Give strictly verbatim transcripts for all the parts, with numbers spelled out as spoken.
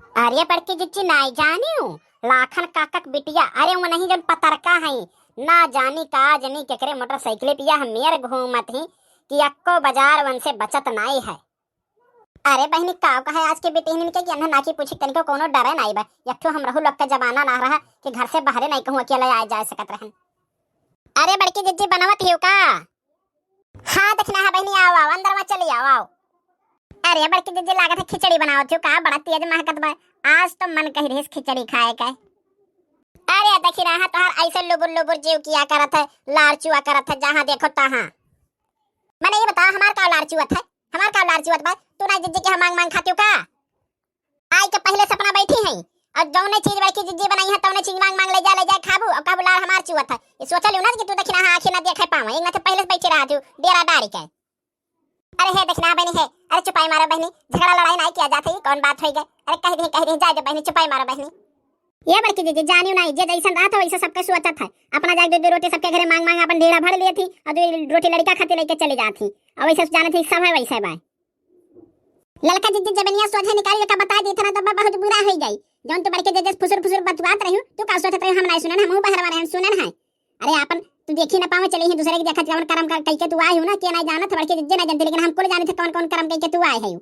अरे बड़की जिज्जी, नाई जानिउ, लाखन काका क बिटिया, अरे वो नहीं जौन पतरका है, ना जानी का जनी केकरे मोटरसाइकिल पिया हम मेर घूमत ही कि अक्को बाजार वन से बचत नाई है। अरे बहिनी, का कहे आज के बिटिहनिन के कि अन्हा नाकी पूछी तनिको कोनो डरे नाई बा। एक ठो हमरहू लोग का जमाना ना रहा कि घर से बाहरे नाई कहूँ अकेले आए जाए सकत रहन। अरे बड़की जिज्जी, बनावत हियो का? हाँ दखिनहा बहिनी, आओ आओ, अंदर मा चली आओ, आओ। अरे बड़की जिज्जी, लागत है खिचड़ी बनावत हियो का? बड़ा तेज महकत बा। आज तो मन कही रहिस खिचड़ी खाए का। अरे दखिनहा, तोहार ऐसे लुबुर लुबुर जीव किया करत है, लार चुआ करत है, जहाँ देखो तहाँ। मने ये बताओ, हमार का लार चुअत है? हमार का लार चुअत बा? तू ना जिज्जी के हम मांग मांग खातियो का? आई के पहिले सपना बैठी है, और जौने चीज बड़की जिज्जी बनाई है, तौने चीज मांग मांग ले जा, ले जा खाबू, और कहबू लार हमार चुअत है। ये सोचा लियो ना कि तू दखिनहा आँखी ना देखे पावे, एक ना तो पहिले से बैठी रहा तू डेरा डारी के। अरे हे दखिनहा बहिनी हे, अरे चुपाई मारो बहिनी, झगड़ा लड़ाई नाई किया जात है, ये कौन बात होई गए? अरे कह दी, कह दी, जाए दे बहिनी, चुपाई मारो बहिनी। ये बड़की जिज्जी, जानियो नाई, जे जैसन रहत है वैसे सबके सोचत है। अपना जाके दो दो रोटी सबके घरे मांग मांग अपन ढीड़ा भर लिए थी, और दो रोटी लड़का खातिर लेके चली जात थी, और वैसे जानत थी सब है वैसे बाय। ललका जिज्जी जबनिया सोझे निकाल के का बता दी था ना, तब बहुत बुरा हो जाई। जौन तू बड़के जिज्जी फुसुर फुसुर बतुआत रही, तू का सोचत रही हम नाई सुनन, हमहू बहरवा रहन सुनन है। अरे आपन तू देखी ना पावे चली ही दूसरे के देखत कौन करम कर कइके तू आए हो ना, के नाई जानत है बड़के जिज्जी ना जानते, लेकिन हम कुल जाने थे कौन कौन करम कइके तू आए है।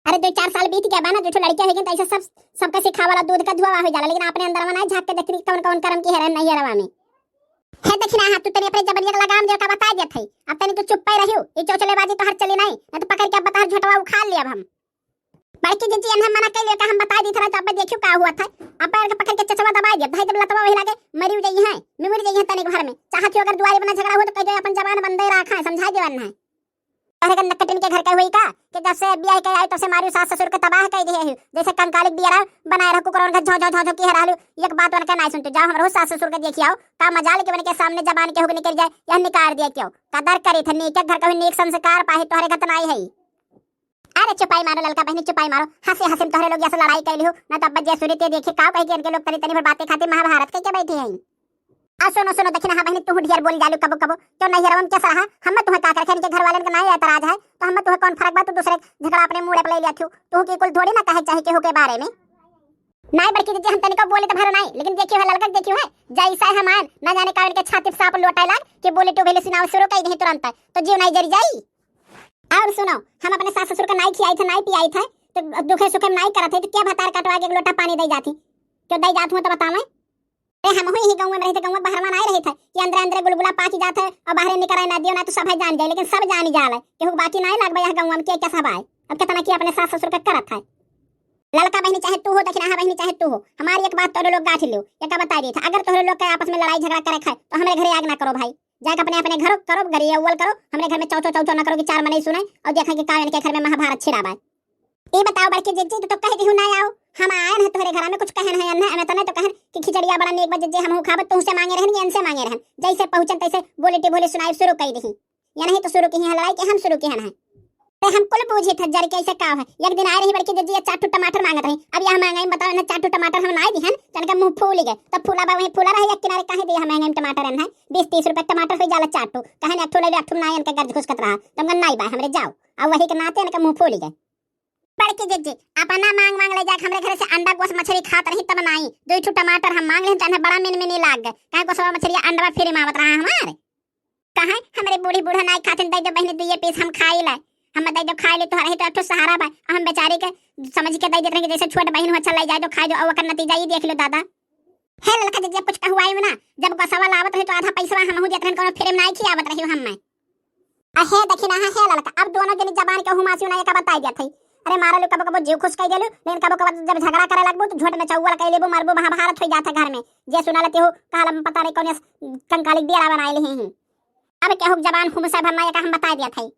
अरे दो चार साल बीत गया बा ना, दो ठो लड़के हो गए तो ऐसे सब, सबका सिखावला दूध का धुआवा हो जाला, लेकिन आपने अंदर में नाई झांक के देखती कौन कौन करम की है रहन नहीं है रवा में। हे दखिनहा, तू तनी अपने जबनिया के लगाम दे का बता देत है। अब तनी तू चुप पे रहियो, ये चोचलेबाजी तोहर चली नहीं, ना तो पकड़ के अब तोहर झोटवा उखाड़ लिया हम। बड़की जिज्जी, इन्हें मना कर लिया का हम बता दी था, तो अब देखियो का हुआ था। अब पैर के पकड़ के चचवा दबाई दिया, भाई जब लतवा वही लागे, मरी जाई है, मिमुर जाई है तनिक भर में। चाहत हो अगर दुआरे बना झगड़ा हो तो कह दे अपन जबान बंदे रखा है, समझा देवन है। तोहरे के नकटिन के घर के हुई का कि जब से बियाह के आई तब से मारू सास ससुर के तबाह कर दिए है, जैसे कंकालिक बियरा बनाए रखू करोन का झौ झौ झौ झौ की हरालू। एक बात उनके नाई सुनते, जाओ हमरो सास ससुर के देखी आओ, का मजाल के उनके सामने जबान के हुक निकल जाए, यह निकाल दिया क्यों? कदर करी थे नीक घर का हुई, नीक संस्कार पाही, तोहरे घर त नाई है। अरे चुपाई मारो ललका बहिनी, चुपाई मारो, हंसी हंसी में तोहरे लोग ऐसे लड़ाई कर लियो ना, तब जे सुनी ते देखी का कही कि इनके लोग तनी तनी भर बातें खातिर महाभारत कह के बैठी हैं। आ सुनो सुनो, दखिनहा बहिनी, तू ढेर बोल जालू कबो कबो, क्यों नहीं हरवन के सहा, हम तुम्हें का करखे, इनके घर वाले के नाई एतराज है, तो हम तुम्हें कौन फर्क बा, तू दूसरे झगड़ा अपने मूड़े पे ले लिया थू, तू की कुल थोड़ी ना कहे चाहे केहू के बारे में। नाई बड़की जिज्जी, हम तनिको बोले तो भरो नाई, लेकिन देखियो है ललका, देखियो है, जैसा है मान, ना जाने का इनके छाती पे सांप लोटाए लाग कि बोले टू भेले सुनाओ शुरू कर दे तुरंत, तो जीव नाई जरी जाई। और सुनो, हम अपने सास ससुर का नाई खियाई थे, नाई पियाई थे, तो दुखे सुखे में नाई करत है, तो क्या भतार कटवा के एक लोटा पानी दे जाती? क्यों दे जात हूँ तो बतावे? अरे हम हुई ही गाँव में रही थे, गाँव में बहरवा नाई रही थे कि अंदर अंदर गुलगुला पाकी जात है और बाहर निकल ना दियो ना तो सब है जान जाए, लेकिन सब जानी जाल है, केहू बाकी नाई लाग बा यहाँ गाँव में के क्या सब आए। अब कितना की अपने सास ससुर का करत है। ललका बहिनी चाहे तू हो, दखिनहा बहिनी चाहे तू हो, हमारी एक बात तोहरे लोग गाँठ लियो, एक बता दी था, अगर तोहरे लोग के आपस में लड़ाई झगड़ा करे खाए तो हमरे घरे आग ना करो भाई, जाके अपने अपने घरों करो, घरे अव्वल करो, हमरे घर में चौचो चौचो ना करो कि चार मनई सुने और देखें कि का इनके घर में महाभारत छिड़ा बा। ई बताओ बड़की जिज्जी, तू तो कह दिहू ना आओ, हम आयन है तोहरे घर में कुछ कहन है ना, हमें तने तो कहन कि खिचड़िया बड़ा नीक बा जिज्जी, हमहू खाबत, तुहसे मांगे रहन कि इनसे मांगे रहन, जैसे पहुँचन तैसे बोली टिभोली सुनाई शुरू कर दही। या नहीं तो शुरू की है लड़ाई के हम शुरू की है ना। अरे हम कुल बूझी था जर के ऐसे का है। एक दिन आए रही बड़की जिज्जी, या चार ठो टमाटर मांगत रही। अब यहाँ महंगाई में बताओ ना, चार ठो टमाटर हम नाई दिहन, तनका मुंह फूल गए। तब फूला बा वहीं फूला रहे, एक किनारे काहे दिए हम महंगाई में टमाटर है, बीस तीस रुपए के टमाटर हो जाला चार ठो। कहे ना, एक ठो ले लो, एक ठो नाई, इनके गर्ज घुसकत रहा। तब नाई बा हमरे, जाओ। अब वही के नाते इनका मुंह फूल गए। बड़की जिज्जी, अपना मांग मांग ले जाके हमरे घर से अंडा गोस मछली खात रही तब नाई। दो ठो टमाटर हम मांग लेन, तन्हे बड़ा मिन मिनी लाग गए। कहे गोसवा मछली अंडा फ्री में आवत रहा हमारे। कहे हमरे बूढ़ी बूढ़ा नाई खातिन, दे दो बहिनी, दुइये पीस हम खाई ले। हम दे दो खाई ले, तोहरा ही तो एक ठो सहारा बा। हम बेचारी के समझ के दे देत रहे कि जैसे छोट बहिन हो, अच्छा ले जाए तो खाई दो, और ओकर नतीजा ये देख लो दादा। हे ललका जिज्जी, कुछ कहुआई में ना, जब गोसवा लावत रही तो आधा पैसवा हमहू देत रहन, कोनो फ्री में नाई खियावत रही हम मैं। अहे दखिनहा, हे ललका, अब दोनों जनी जबान के हुमासी उनाई का बताई जात है। अरे मारा लो, कबो कबो जीव खुश कई देलू, लेकिन कबो कबो जब झगड़ा करे लगबू तो झोट में चौवल कई लेबू, मरबू, महाभारत हो जात है घर में। जे सुना लेती हो, कहला में पता नहीं कौन कंकाली डेरा बनाए ले हैं। अब केहू के जबान हुमसे भर ना, ये का हम बताई दिया था।